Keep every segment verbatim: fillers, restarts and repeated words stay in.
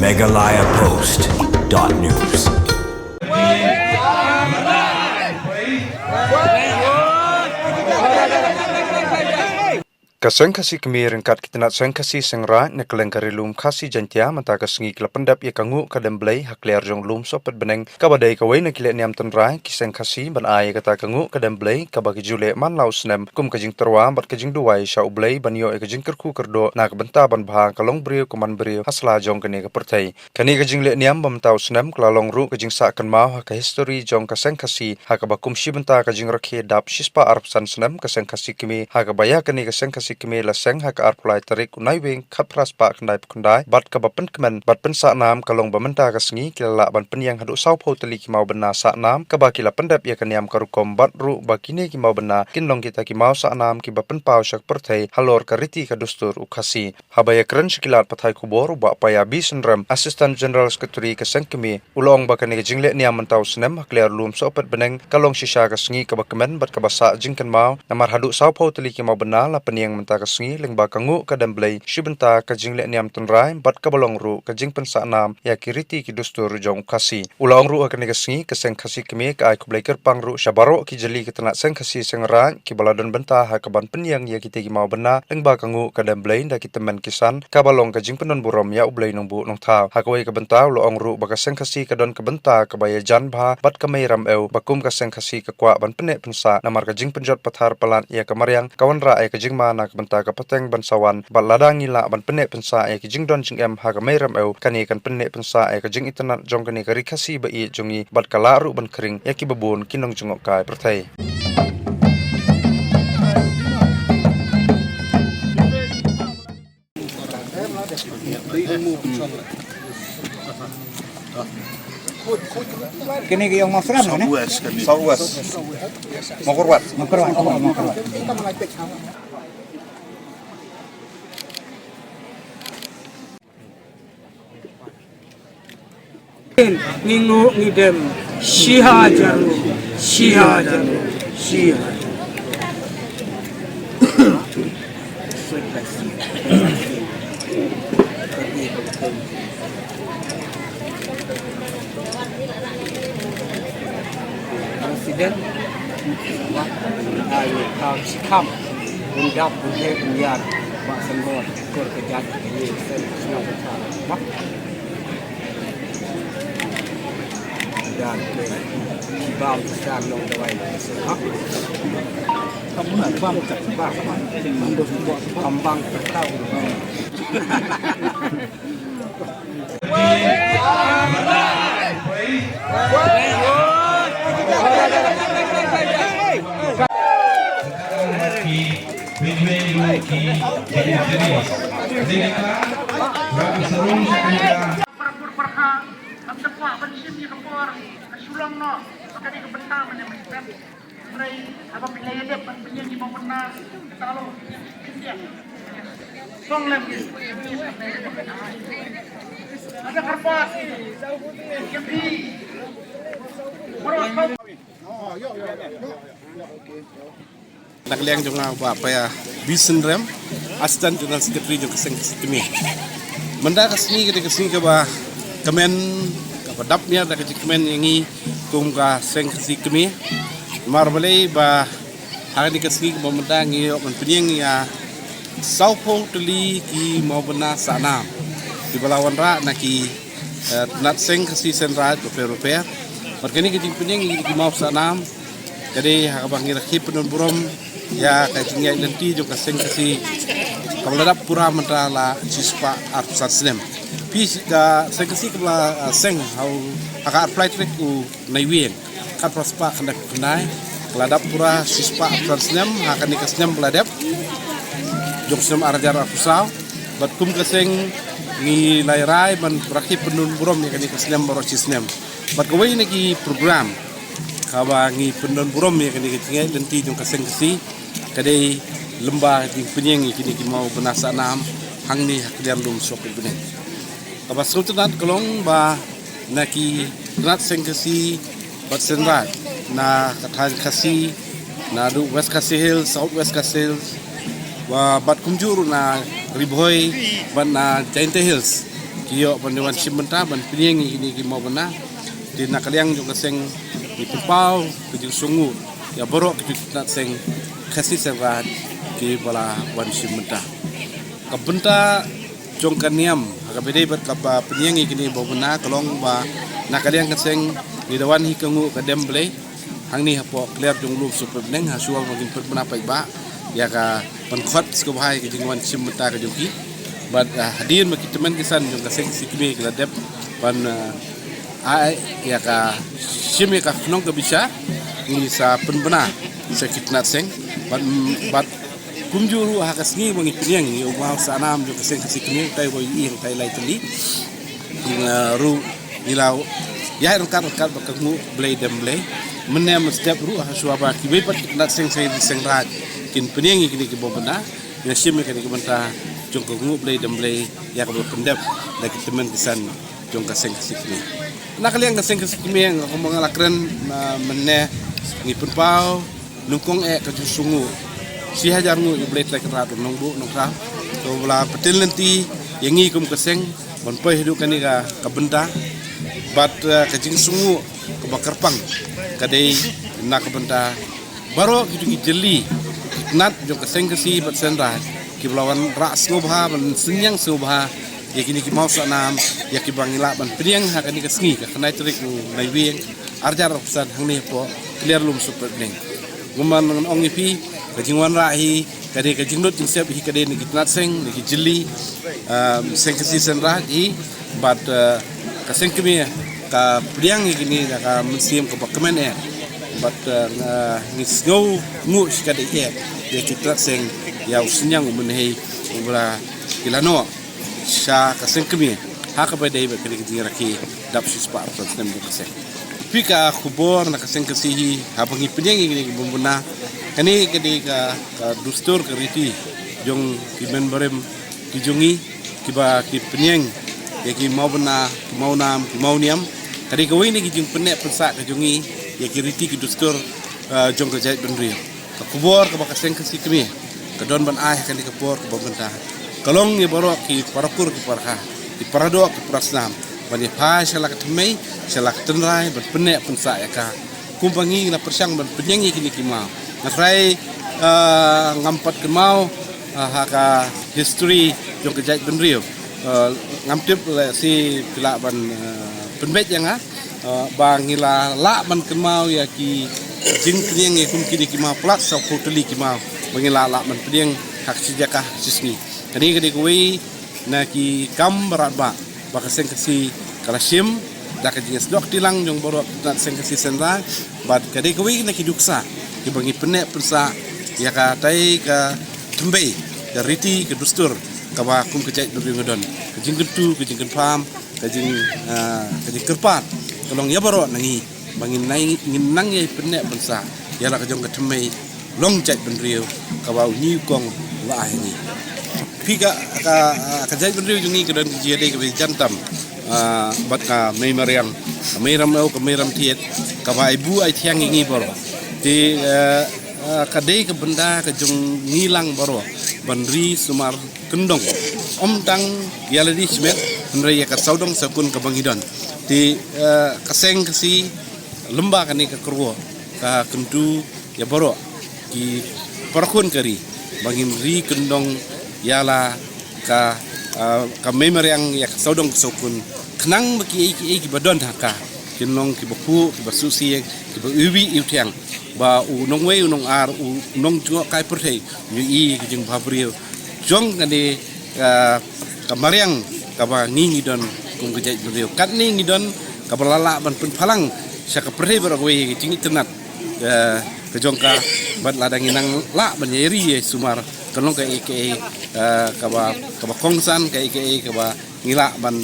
Meghalaya Post dot news. Ka Seng Khasi Kmie ryngkat ki tnat Seng Khasi Seng Raij na kylleng ka Ri Lum Khasi Jaiñtia mynta ka sngi ki la pyndep ïa ka Nguh ka Dem Blei ha kliar jong u lum sohpet bneng, kaba dei kawei na ki lehniam tynrai ki Seng Khasi ban ai ïa kata ka Nguh ka Dem Blei kaba ki ju leh man la u snem kum ka jingtyrwa bad ka jingduwai sha U Blei ban ïoh ïa ka jingkyrkhu kyrdoh na ka bynta ban bha ka longbriew ka manbriew ha sla jong kane ka pyrthei. Kane ka jinglehniam ba mynta u snem ka la long ruh ka jingsah kynmaw ha ka histori jong ka Seng Khasi, ha kaba kum shi bynta ka jingrakhe dap shispah arphew san snem ka Seng Khasi Kmie, ha kaba ïa kane ka Seng Khasi Kmie la seng ha ka arphew lai tarik u Naiwieng khatphra spah khyndaiphew khyndai, bad kaba pynkmen bad pynsah nam ka long ba mynta ka sngi ki la lah ban pynïeng haduh sawphew tylli ki mawbynna sah nam kaba ki la pyndep ïa ka niam ka rukom, bad ruh ba kine ki mawbynna kin long kita ki maw sah nam kiba pynpaw sha ka pyrthei halor ka riti ka dustur u Khasi. Haba ïakren sha ki lad pathai khubor, u Bah Paya B Synrem, Assistant General Secretary ka Seng Kmie, u la ong ba kane ka jinglehniam mynta u snem ha kliar u lum sohpet bneng ka long shisha ka sngi kaba kmen bad kaba sah jingkynmaw, namar haduh sawphew tylli ki mawbynna la pynïeng mynta ka sngi lyngba ka Nguh ka Dem Blei, shi bynta ka jinglehniam tynrai bad kaba long ruh ka jingpynsah nam ïa ki riti ki dustur jong u Khasi. U la ong ruh ha kane ka sngi ka Seng Khasi Kmie ka ai khublei kyrpang ruh sha baroh ki jali ki tnat Seng Khasi Seng Raij kiba la don bynta ha kaban pynïeng ïa kita ki mawbynna lyngba ka Nguh ka Dem Blei da ki tymmen ki san, kaba long ka jingpyndonburom ïa U Blei Nongbuh Nongthaw. Ha kawei ka bynta u la ong ruh ba ka Seng Khasi ka don ka bynta kaba ïajan bha bad ka mei ramew, ba kum ka Seng Khasi ka kwah ban pynneh pynsah, namar ka jingpynjot pathar palat ïa ka mariang ka wanrah ïa ka jingma na ka bynta ka pateng ban sa wan, bad lada ngi lah ban pynneh pynsah ïa ki jingdon jingem ha ka mei ramew, kane kan pynneh pynsah ïa ka jingitynnad jong kane ka Ri Khasi ba ïeit jong ngi, bad ka lah ruh ban khring ïa kiba bun ki nongjngohkai pyrthei. Kine ki ïong Mawsynram ne? South West. Mawkyrwat. Mawkyrwat, oh, Mawkyrwat. Ngi nguh ngi dem, shiha jaru, shiha jaru, shiha. President, wah, ai, kam, sikam, bundap, bunhe, bunyar, mak sembor, kur kejat, ini, sen, senang, wah. Dan ke kibam besar long dawai na kesel ha. Kamu nak bam tak bam. Kambang tak tahu. Para pur para kha, kam da kwah ban shim ïa ka por ka shu long noh, ba ka dei ka bynta mynne mynstep. Hynrei haba phi la ïa dep ban pynïeng ïa ki mawbynna, kata long pynïeng ki pynïeng. Song lem ki. Ada kerpas. Ïa phi. Baroh song. Na ka liang jong nga u Bah Paya B Synrem, Assistant General Secretary jong ka Seng Khasi Kmie. Mynta ka sngi ka dei ka sngi kaba kmen, kaba dap miar da ka jingkmen ïa ngi kum ka Seng Khasi Kmie. Namar balei ba ha kane ka sngi kaba mynta ngi ïoh ban pynïeng ïa sawphew tylli ki mawbynna sah nam kiba la wanrah na ki, eh, tnat Seng Khasi Seng Raij bapher bapher. Bad kane ka jingpynïeng ïa ki maw sah nam ka dei ha kaba ngi rakhe pyndon burom ïa ka jingïaid lynti jong ka Seng Khasi kaba la dap pura mynta la shispah arphew san snem. Phi ka Seng Khasi kaba la, eh, seng ha u, ha ka arphew lai tarik u Naiwieng khatphra spah khyndaiphew khyndai, ka la dap pura shispah arphew san snem ha kane ka snem ba la dep jong snem ar hajar arphew saw. Bad kum ka seng ngi la rai ban rakhe pyndon burom ïa kane ka snem baroh shi snem. Bad kawei na ki program kaba ngi pyndon burom ïa kane ka jingïaid lynti jong ka Seng Khasi ka dei lyngba jingpynïeng ïa kine ki mawbynna sah nam hangne ha Khliar Lum Sohkit Bneng. Kaba sngewtynnat ka long ba na ki tnat Seng Khasi bad Seng Raij, na ka thaiñ Khasi, naduh West Khasi Hills, South West Khasi Hills, bad kumjuh ruh na Ri Bhoi bad na Jaintia Hills, ïoh ban wan shim bynta ban pynïeng ïa kine ki mawbynna. Te na ka liang jong ka seng ngi pynpaw ka jingsngewnguh ïa baroh ki tnat seng Khasi Seng Raij kiba la wan shim bynta. Ka bynta jong ka niam ha kaba dei bad kaba pynïeng ïa kine ki mawbynna ka long ba na ka liang ka seng ngi da wan hi ka nguh ka dem Blei hangne hapoh kliar jong lum Supreme Neng ha shuwa ba ngin pynbna paidbah ïa ka ban khot sngewbha ïa ka jingwan shim bynta ka jong ki. Bad hadien ba ki tymmen ki san jong ka seng Khasi Khmer ki la dep ban ai ïa ka shim ïa ka khnong ka bishar, ngi sa pynbna sha ki tnat seng. Bad bad kumjuh ruh ha ka sngi ba ngi pynïeng ïa u maw sa nam jong ka seng Khasi Khmer tai ba ïa tai lai tylli. Ruh ngi la ïa ryngkat ryngkat ba ka nguh Blei dem Blei. Mynne mynstep ruh ha shuwa ba kiwei pat ki tnat seng seng seng raij kin pynïeng ïa kine ki mawbynna, ïa shim ïa kine ki bynta jong ka nguh Blei dem Blei ïa kaba pyndep da ki tymmen ki san jong ka seng Khasi Khmer. Na ka liang ka seng Khasi Khmer nga kumba nga la kren mynne ngi pynpaw nyngkong eh ka jingsngewnguh shi hajar nguh ïa U Blei Trai Kynrad u nongbuh nongthaw. To ba la pynlynti ïa ngi kum ka seng ban poi haduh kane ka bynta bad ka jingsngewnguh kaba kyrpang ka dei na ka bynta baroh kito ki jylli ki tnat jong ka seng Khasi bad seng raij kiba la wan rah sngewbha ban synñiang sngewbha ïa kine ki mawsnam ïa kiba ngi lah ban pynïeng ha kane ka sngi ka khyndai tarik u Naiwieng ar hajar arphew san hangne hapoh kliar lum Supreme Neng. Kumba ngan ong ïa phi ka jingwanrah hi ka dei ka jinglut jingsep hi ka dei na ki tnat seng na ki jylli seng Khasi seng raij hi bad ka seng Khmer ka pdiang ïa kine da ka mynsiem kaba kmen eh bad ngi sngewnguh shikatdei eh ïa ki tnat seng ïa u synñiang u mynhei uba ki la noh sha ka seng Khmer ha kaba dei bad kane ka jingrakhe dap shispah arphew snem jong ka seng. Phi ka khubor na ka seng Khasi hi haba ngi pdiang ïa kine ki mawbynna kane ka dei ka dustur ka riti jong ki member ki jong ngi kiba ki pdiang ïa ki mawbynna ki mawnam ki mawniam. Ka dei kawei na ki jingpynneh pynsah ka jong ngi ïa ki riti ki dustur jong ka jaitbynriew. Ka khubor kaba ka seng Khasi Khmer ka don ban ai ha kane ka por kaba mynta ka long ïa baroh ki parakur ki parkha ki paradoh ki parasnam ban ïa phai sha la ka thymmei sha la ka tynrai ban pynneh pynsah ïa ka. Kumba ngi la pyrshang ban pynïeng ïa kine ki maw nga trai ngam pat kynmaw ha ka history jong ka jaitbynriew. Ngam tip lehse phi lah ban pynbeit ïa nga ba ngi la lah ban kynmaw ïa ki jingpdiang ïa kum kine ki maw palat saw phew tylli ki maw ba ngi la lah ban pdiang ha ka shi jaka ha ka shi sngi. Kane ka dei kawei na ki kam ba radbah ba ka seng Khasi ka la shim da ka jingsdok tilang jong baroh ki tnat seng Khasi seng raij bad ka dei kawei na ki duksa kiba ngi pynneh pynsah ïa katai ka thymmei ka riti ka dustur kaba kum ka jaitbynriew nga don ka jingkyntu ka jingkynpham ka jing ka jingkyrpad ka long ïa baroh na ngi ba ngin nang ngin nang ïa pynneh pynsah ïa la ka jong ka thymmei long jaitbynriew kaba u ñiewkong la ai ngi. Phi ka ka ka jaitbynriew jong ngi ka don ki jingïadei kaba jan tam bad ka mei mariang ka mei ram eu ka mei ram thied kaba ai buh ai thiang ïa ngi baroh. Te ka dei ka bynta ka jong ngi lang baroh ban ri sumar kyndong ym tang ïa lade shimet hynrei ïa ka sawdong sawkun kaba ngi don. Te ka seng Khasi lymba kane ka kyrwoh ka kyntu ïa baroh ki parakhun ka ri ba ngin ri kyndong ïa la ka ka mei mariang ïa ka sawdong ka sawkun khnang ba kiei kiei kiba don ha ka kin long kiba khuh kiba suhsieng kiba iwbih iwthiang ba u nongwei u nongar u nongjngohkai pyrthei u ïohi ïa ka jingbhabriew jong kane ka mariang kaba ngi ngi don kum ka jaitbynriew. Katne ngi don kaba la lah ban pynphalang sha ka pyrthei baroh kawei ïa ka jingitynnat ka jong ka bad lada ngi nang lah ban ïa ri ïa sumar ka long kaei kaei kaba kaba kongsan kaei kaei kaba ngi lah ban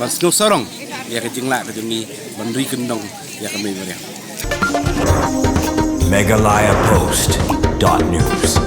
ban sngewsarong ïa ka jinglah ka jong ngi ban ri kyndong ïa ka mei mariang. Meghalaya Post dot news.